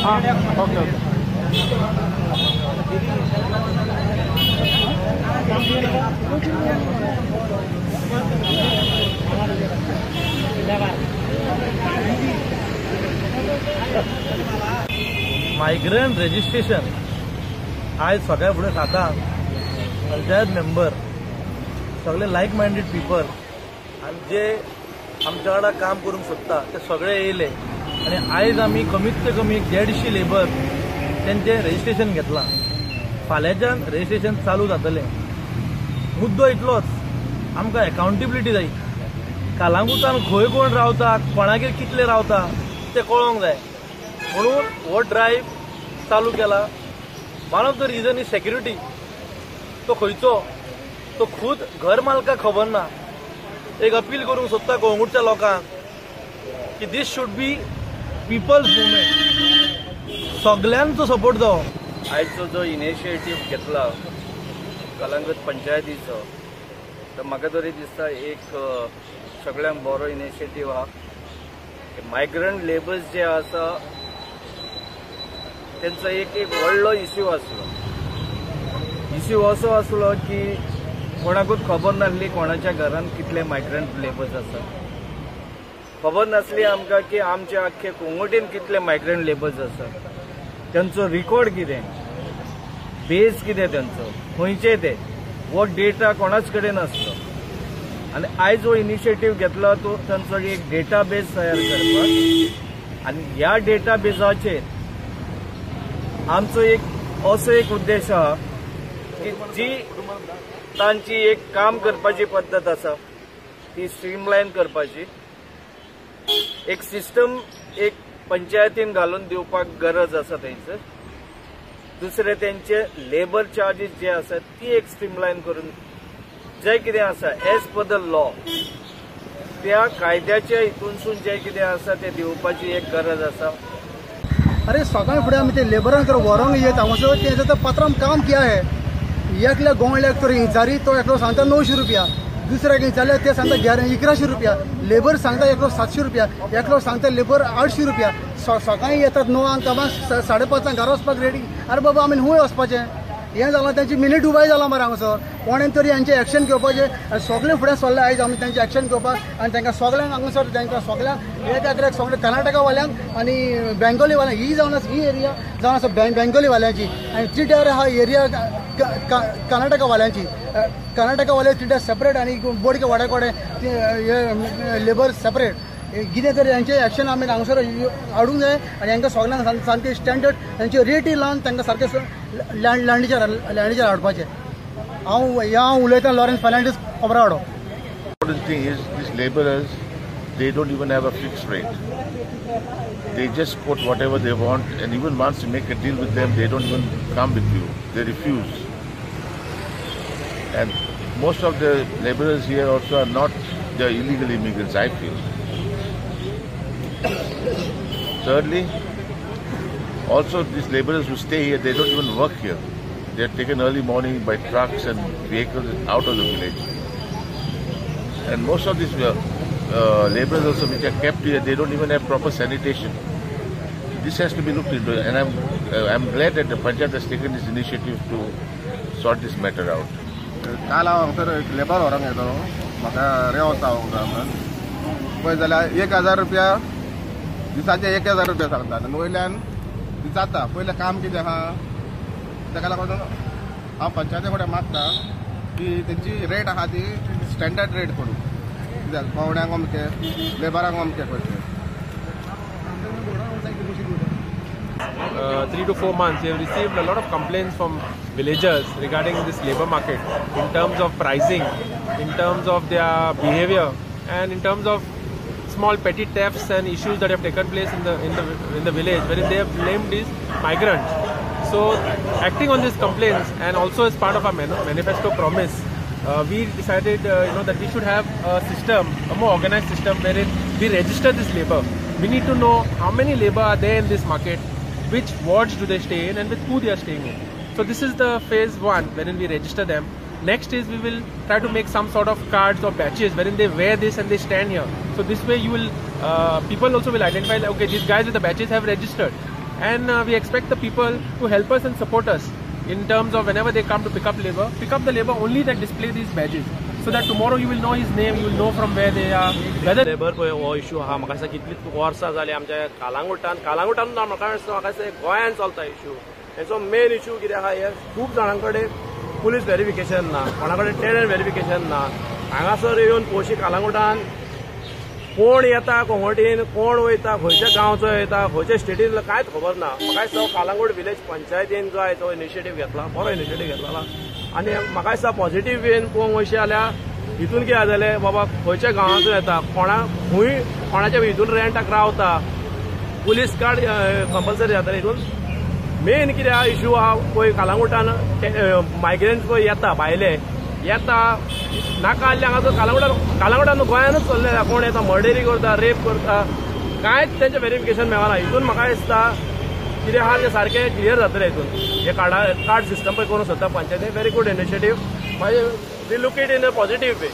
Okay okay. Migrant registration आयज सगळ्या फुडें सातांक पंचायत मेंबर सगळे लायक मायंडेड पिपल आनी जे आमच्या वांगडा काम करूंक सोदता ते सगळे येयले आनी आयज आमी कमीत कमी 150 लेबर तेंचें रजिस्ट्रेशन घेतलां. फाल्यांच्यान रजिस्ट्रेशन चालू जातलें. मुद्दो इतलोच, आमकां एकाउंटेबिलिटी जाय. कालांगुटान खंय कोण रावता, कोणागेर कितले रावता तें कळोंक जाय, म्हणून हो ड्रायव्ह चालू केला. One of the reason is security. तो खंयचो तो खूद घर मालकाक खबर ना. एक अपील करूंक सोदता कळंगूटच्या लोकांक की this should be people's movement, सगल्यांचो सपोर्ट जावो. आयचो जो इनिशिएटीव घेतला कलंगूट पंचायतीचो, तर म्हाका तरी दिसता एक सगळ्यांक बरो इनिशिएटीव आहा. मायग्रंट लेबर्स जे आसा तेंचो एक एक व्हडलो इश्यू आसलो. इश्यू असो आसलो की कोणाकूच खबर नासली कोणाच्या घरान कितले मायग्रंट लेबर्स आसा, खबर नासली आमकां की आमच्या आख्खे कोंगोटीन कितले मायग्रंट लेबर्स आसा, तेंचो रिकॉर्ड कितें, बेज कितें तेंचो, खंयचे ते, हो डेटा कोणाच कडेन नासलो. आनी आयज हो इनिशिएटीव घेतला तो तांचो एक डेटा बेस तयार करपाक, आनी ह्या डेटा बेजाचेर आमचो एक असो एक उद्देश आहा की जी तांची एक काम करपाची पद्दत आसा ती स्ट्रीमलायन करपाची, एक सिस्टम एक पंचायतीन घालून दिवपाक गरज आसा थंयसर. दुसरे तेंचे लेबर चार्जीस जे आसा ती एक स्ट्रीमलायन करून जे कितें आसा एज पर the law त्या कायद्याच्या हितूनसून जे कितें आसा ते दिवपाची एक गरज आसा. अरे सकाळी फुडें आमी ते लेबरांक तर व्हरोंक येता हांगासर तें पात्राम काम किया है. एकल्या गोंयल्याक तर इंचारी तो एकलो सांगता 900 रुपया, दुसऱ्याक विचारल्यार ते सांगता 1100 रुपया, लेबर सांगता एकलो 700 रुपया, एकलो सांगता लेबर 800 रुपया. सकाळी येतात 9 कामाक, 5:30 घरा वचपाक रेडी. अरे बाबा आमी खंय वचपाचें? हें जालां तेंची मिनी दुबाय जालां मरे हांगासर. कोणेन तरी हेंचें एक्शन घेवपाचें आनी सगळें फुडें सरलें आयज आमी तेंचें एक्शन घेवपाक. आनी तांकां सगळ्यांक हांगासर तांकां सगळ्यांक एक एकल्याक सगळे कर्नाटकावाल्यांक आनी बेंगोलीवाल्यांक ही जावन आसा ही एरिया जावन आसा बेंगोलीवाल्यांची आनी तिट्यार हा एरिया कर्नाटकावाल्यांची. कर्नाटकावाले तिट्यार सेपरेट आनी बोडके वाड्या कडेन लेबर सेपरेट. कितें तरी हेंचें एक्शन आमी हांगासर हाडूंक जाय आनी हांकां सगळ्यांक सामकें स्टँडर्ड तेंचे रेटय लावन तांकां सारकें लँडीचेर हाडपाचें. हांव ह्या उलयतां Lawrence Fernandes Khobravaddo. Important thing is these laborers, they don't even have a fixed rate. They just quote whatever they want, and even once you make a deal with them, they don't even come with you. They refuse. And most of the laborers here also are not, they are illegal immigrants, I feel. Thirdly, also these laborers who stay here, they don't even work here. They are taken early morning by trucks and vehicles out of the village. And most of these laborers also which are kept here, they don't even have proper sanitation. This has to be looked into, and I'm glad that the Panchayat has taken this initiative to sort this matter out. काल हांव हांगसर labour व्हरोंक येतलो, म्हाका रेंव वता म्हणून पळय जाल्यार 1000 रुपया दिसाचे 1000 रुपया सांगता आनी वयल्यान जाता. पयलें काम कितें आहा ताका लागून हांव पंचायती कडेन मागता की तेंची रेट आहा ती स्टँडर्ड रेट करूं, कित्याक गवड्यांक अमके, लेबरांक अमके करचें. 3 to 4 months, we have received a lot of complaints from villagers regarding this labor market in terms of pricing, in terms of their behavior, and in terms of small petty thefts and issues that have taken place in the village, wherein they have blamed these migrants. So, acting on these complaints and also as part of our manifesto promise, we decided that we should have a system, a more organized system wherein we register this labor. We need to know how many labor are there in this market, which wards do they stay in, and with who they are staying in. So this is the phase 1 wherein we register them. Next is we will try to make some sort of cards or batches wherein they wear this and they stand here. So this way you will, people also will identify that, okay, these guys with the batches have registered. And we expect the people to help us and support us in terms of whenever they come to pick up labor, pick up the labor only that display these badges, so that tomorrow you will know his name, you will know from where they are. Whether labour पळय हो issue आहा, म्हाका दिसता कितली वर्सां जाली आमच्या कालांगुटान, कालांगुटान ना, म्हाका दिसता गोंयान चलता इशू. हेचो मेन इशू कितें आहा, हे खूब जाणां कडेन पुलीस वेरिफिकेशन ना, कोणा कडेन टेनंट वेरिफिकेशन ना. हांगासर येवन पळोवशी कालांगुटान कोण येता कोंगटीन, कोण वयता, खंयच्या गांवचो येता, खंयच्या स्टेटीन, कांयच खबर ना. म्हाका दिसता कालांगूट विलेज पंचायतीन जो आयज तो इनिशिएटीव घेतला, बरो इनिशिएटीव घेतला आनी म्हाका दिसता पॉझिटीव वेन पळोवंक वयशी जाल्यार हितून कितें जालें बाबा, खंयच्या गांवांतून येता, कोणा खंय कोणाच्या हितून रेंटाक रावता, पुलीस कार्ड कंपल्सरी जातलें. हितून मेन कितें आहा इशू आहा पळय, कालांगुटान मायग्रंट पळय येता, भायले येता, नाका आसले हांगासर कालांगुटान, कालांगुटान गोंयानूच चल्लें, कोण येता मर्डरी करता, रेप करता, कांयच तेंचें वेरिफिकेशन मेळना. हितून म्हाका दिसता कितें आहा तें सारकें क्लियर जातलें. हितून हे कार्ड सिस्टम पळय करूंक सोदता पंचायती, व्हेरी गूड इनिशिएटीव. मागीर we look it in a positive way.